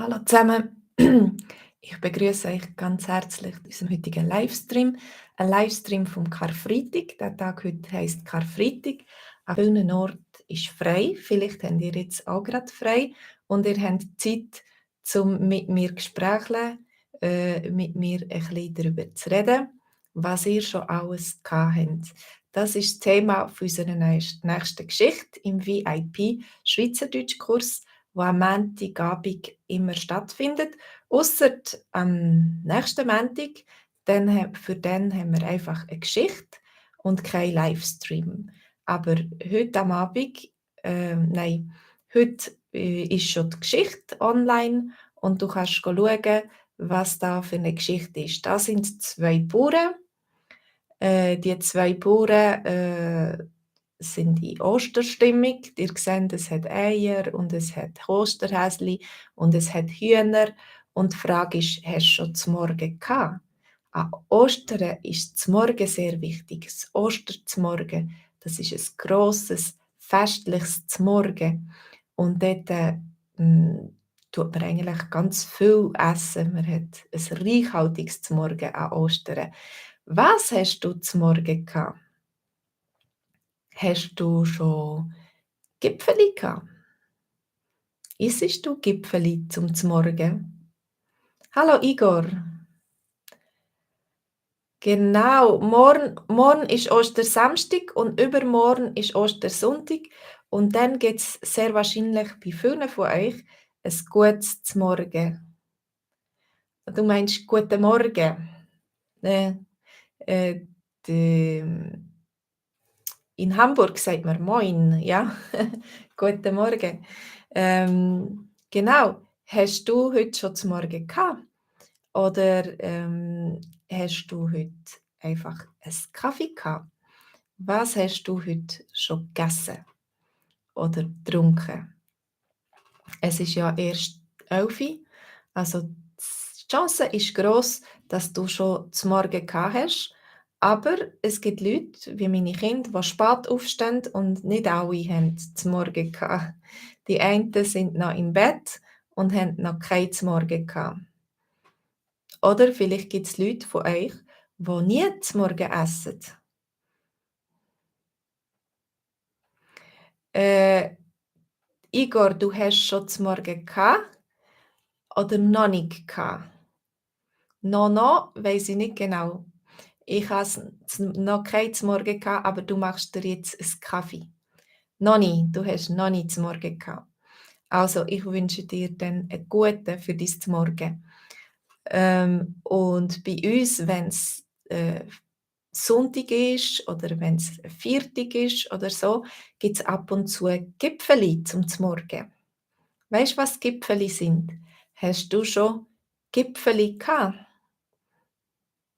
Hallo zusammen. Ich begrüße euch ganz herzlich zu unserem heutigen Livestream. Ein Livestream vom Karfreitag. Der Tag heute heisst Karfreitag. An vielen Orten ist frei. Vielleicht habt ihr jetzt auch gerade frei und ihr habt Zeit, um mit mir Gesprächeln, mit mir ein bisschen darüber zu reden, was ihr schon alles gehabt habt. Das ist das Thema für unsere nächste Geschichte im VIP Schweizerdeutschkurs, wo am Montagabend immer stattfindet. Ausser am nächsten Montag, für den haben wir einfach eine Geschichte und kein Livestream. Aber heute am Abend, nein, heute ist schon die Geschichte online und du kannst schauen, was da für eine Geschichte ist. Da sind zwei Bauern. Die zwei Bauern sind in Osterstimmung. Ihr seht, es hat Eier und es hat Osterhäsli und es hat Hühner. Und die Frage ist, hast du schon zum Morgen gehabt? An Ostern ist das Morgen sehr wichtig. Das Osterzmorgen, das ist ein grosses, festliches Zmorgen. Und dort tut man eigentlich ganz viel essen. Man hat ein reichhaltiges Zmorgen an Ostern. Was hast du zum Morgen gehabt? Hast du schon Gipfeli gehabt? Isst du Gipfeli zum Morgen? Hallo Igor. Genau, morgen ist Ostersamstag und übermorgen ist Ostersonntag und dann gibt es sehr wahrscheinlich bei vielen von euch ein gutes Morgen. Du meinst guten Morgen. Äh, äh, die, in Hamburg sagt man Moin, ja. Guten Morgen. Genau. Hast du heute schon zum Morgen gehabt? Oder hast du heute einfach einen Kaffee gehabt? Was hast du heute schon gegessen oder getrunken? Es ist ja erst 11 Uhr, also die Chance ist gross, dass du schon zum Morgen gehabt hast. Aber es gibt Leute, wie meine Kinder, die spät aufstehen und nicht alle haben zum Morgen gehabt. Die einen sind noch im Bett und haben noch kein zum Morgen gehabt. Oder vielleicht gibt es Leute von euch, die nie zum Morgen essen. Äh, Igor, du hast schon zum Morgen gehabt oder noch nicht gehabt? No, weiss ich nicht genau. Ich habe noch kein zum Morgen gehabt, aber du machst dir jetzt einen Kaffee. Noch nie, du hast noch nicht zum Morgen gehabt. Also, ich wünsche dir dann einen guten für dein Morgen. Und bei uns, wenn es Sonntag ist oder wenn es Viertag ist oder so, gibt es ab und zu Gipfeli zum Morgen. Weißt du, was Gipfeli sind? Hast du schon Gipfeli gehabt?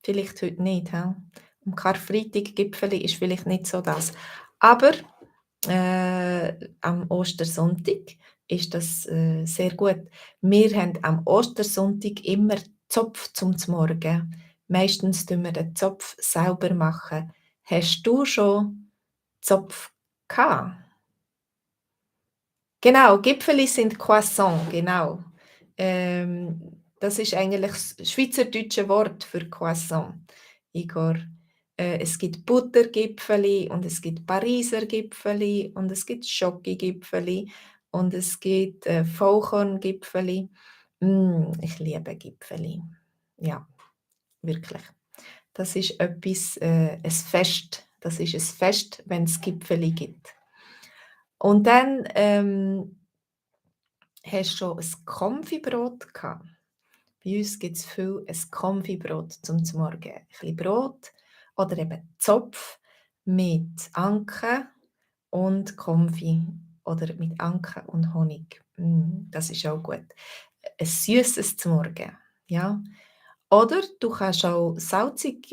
Vielleicht heute nicht. He? Am Karfreitag Gipfeli ist vielleicht nicht so das. Aber am Ostersonntag ist das sehr gut. Wir haben am Ostersonntag immer Zopf zum Morgen. Meistens tun wir den Zopf selber machen. Hast du schon Zopf gehabt? Genau, Gipfeli sind Croissant, genau. Das ist eigentlich das schweizerdeutsche Wort für Croissant, Igor. Es gibt Buttergipfeli und es gibt Pariser Gipfeli und es gibt Schokogipfeli und es gibt Vollkorngipfeli. Ich liebe Gipfeli. Ja, wirklich. Das ist etwas, ein Fest. Das ist ein Fest, wenn es Gipfeli gibt. Und dann hast du schon ein Konfibrot gehabt? Bei uns gibt es viel ein Konfibrot zum Morgen. Ein bisschen Brot oder eben Zopf mit Anke und Konfi oder mit Anke und Honig. Das ist auch gut. Ein süßes zum Morgen, ja. Oder du kannst auch salzig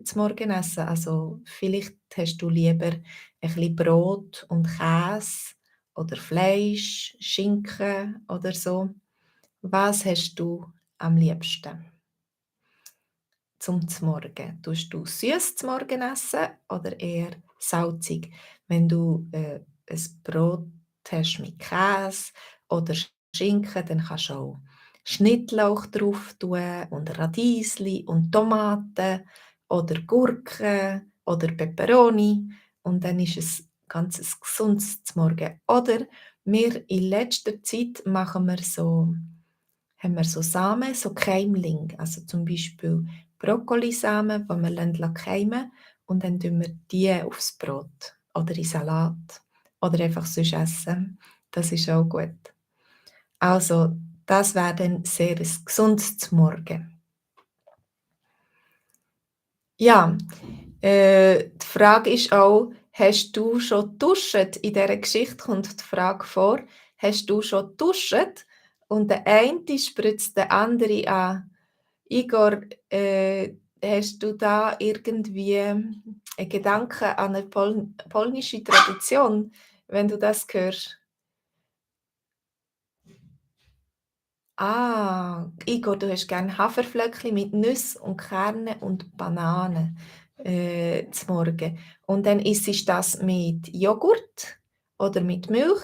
zum Morgen essen. Also vielleicht hast du lieber ein bisschen Brot und Käse oder Fleisch, Schinken oder so. Was hast du am liebsten zum Morgen? Tust du süß zum Morgen essen oder eher salzig? Wenn du ein Brot hast mit Käse oder Schinken, dann kannst du auch Schnittlauch drauf tun und Radiesli und Tomaten oder Gurken oder Peperoni und dann ist es ganz ein gesundes Morgen. Oder wir in letzter Zeit machen wir so haben wir so Samen, so Keimlinge, also zum Beispiel Brokkolisamen, die wir keimen und dann tun wir die aufs Brot oder in Salat oder einfach sonst essen. Das ist auch gut. Also, das wäre dann sehr ein gesundes Morgen. Ja, die Frage ist auch, hast du schon duscht? In dieser Geschichte kommt die Frage vor, hast du schon duscht? Und der eine spritzt den anderen an. Igor, hast du da irgendwie einen Gedanken an eine polnische Tradition, wenn du das hörst? Ah, Igor, du hast gerne Haferflöckchen mit Nüssen und Kernen und Bananen zum Morgen. Und dann isst du das mit Joghurt oder mit Milch.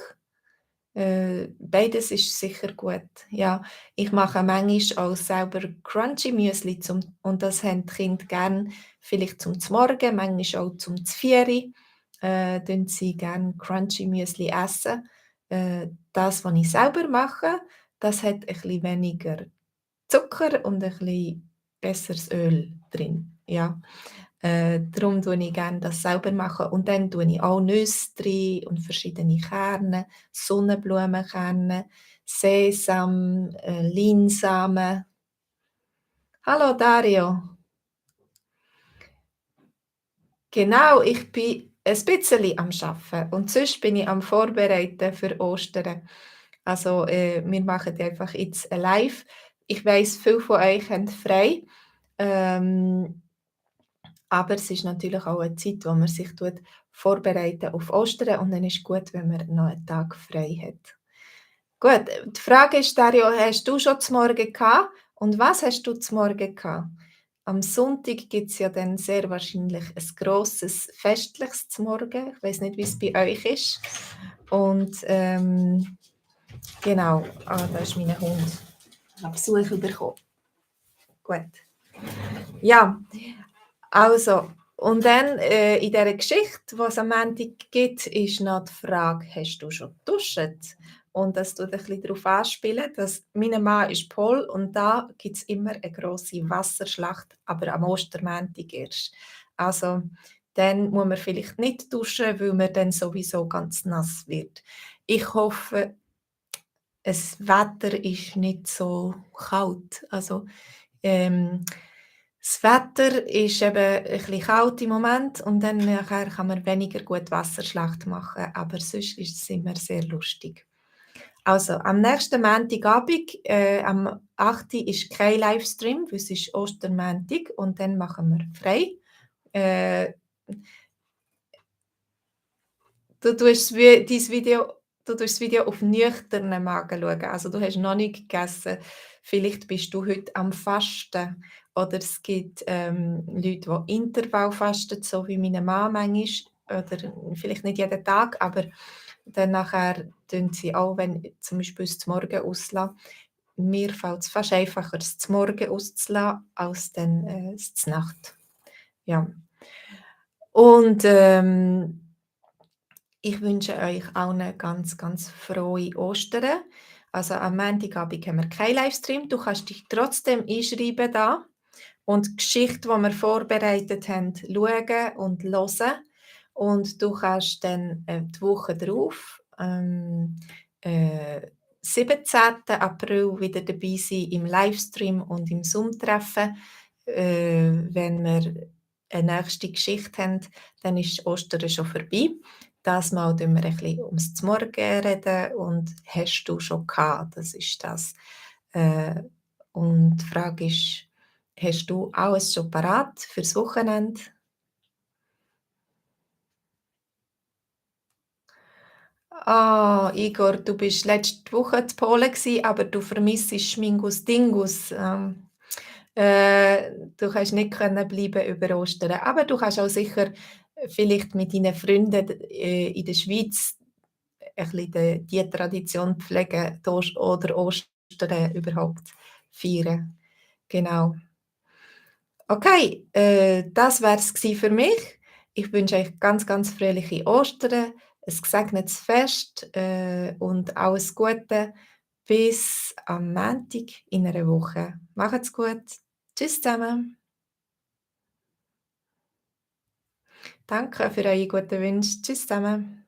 Beides ist sicher gut. Ja, ich mache manchmal auch selber Crunchy Müsli und das haben die Kinder gerne vielleicht zum Morgen, manchmal auch zum Zvieri. Tun sie gerne Crunchy Müsli essen. Das, was ich selber mache, das hat ein bisschen weniger Zucker und ein bisschen besseres Öl drin. Ja. Darum tue ich gerne das selber machen und dann tue ich auch Nüsse rein und verschiedene Kerne, Sonnenblumenkerne, Sesam, Leinsamen. Hallo Dario. Genau, ich bin ein bisschen am Arbeiten und sonst bin ich am Vorbereiten für Ostern. Also, wir machen einfach jetzt ein Live. Ich weiss, viele von euch haben frei. Ähm Aber es ist natürlich auch eine Zeit, wo man sich vorbereitet auf Ostern und dann ist gut, wenn man noch einen Tag frei hat. Gut, die Frage ist, Dario, hast du schon zum Morgen gehabt? Und was hast du zum Morgen gehabt? Am Sonntag gibt es ja dann sehr wahrscheinlich ein grosses festliches zum Morgen. Ich weiß nicht, wie es bei euch ist. Und genau, da ist mein Hund. Ich habe Besuch bekommen. Gut. Ja, also, und dann in dieser Geschichte, die es am Montag gibt, ist noch die Frage, hast du schon geduscht? Und das tut ein bisschen darauf anspielen, dass mein Mann ist Pol und da gibt es immer eine grosse Wasserschlacht, aber am Ostermontag erst. Also, dann muss man vielleicht nicht duschen, weil man dann sowieso ganz nass wird. Ich hoffe, das Wetter ist nicht so kalt. Also, ähm, das Wetter ist eben ein bisschen kalt im Moment und dann nachher kann man weniger gut Wasserschlacht machen, aber sonst ist es immer sehr lustig. Also, am nächsten Montagabend, am 8. ist kein Livestream, weil es ist Ostermontag und dann machen wir frei. Äh, du tust dein Video du tust das Video auf nüchternen Magen schauen. Also, du hast noch nicht gegessen. Vielleicht bist du heute am Fasten oder es gibt, Leute, die Intervall fasten, so wie meine Mann manchmal oder vielleicht nicht jeden Tag, aber dann nachher tun sie auch, wenn zum Beispiel das Morgen auslassen. Mir fällt es fast einfacher, das Morgen auszulassen, als dann, das Nacht. Ja. Und, ich wünsche euch allen ganz, ganz frohe Ostern. Also am Montagabend haben wir keinen Livestream. Du kannst dich trotzdem einschreiben da und die Geschichte, die wir vorbereitet haben, schauen und hören. Und du kannst dann die Woche drauf, äh, 17. April, wieder dabei sein im Livestream und im Zoom-Treffen. Wenn wir eine nächste Geschichte haben, dann ist Ostern schon vorbei. Das Mal reden wir ein bisschen ums Morgen reden und «Hast du schon gehabt?» Das ist das. Und die Frage ist, hast du alles schon parat fürs Wochenende? Ah, Igor, du bist letzte Woche in Polen gsi, aber du vermissest Mingus Dingus. Du kannst nicht können bleiben über Ostern, aber du kannst auch sicher vielleicht mit deinen Freunden in der Schweiz ein bisschen die Tradition pflegen die oder Ostern überhaupt feiern. Genau. Okay, das wäre es für mich. Ich wünsche euch ganz, ganz fröhliche Ostern, ein gesegnetes Fest, und alles Gute bis am Montag in einer Woche. Macht's gut. Tschüss zusammen. Danke für eure guten Wünsche. Tschüss zusammen.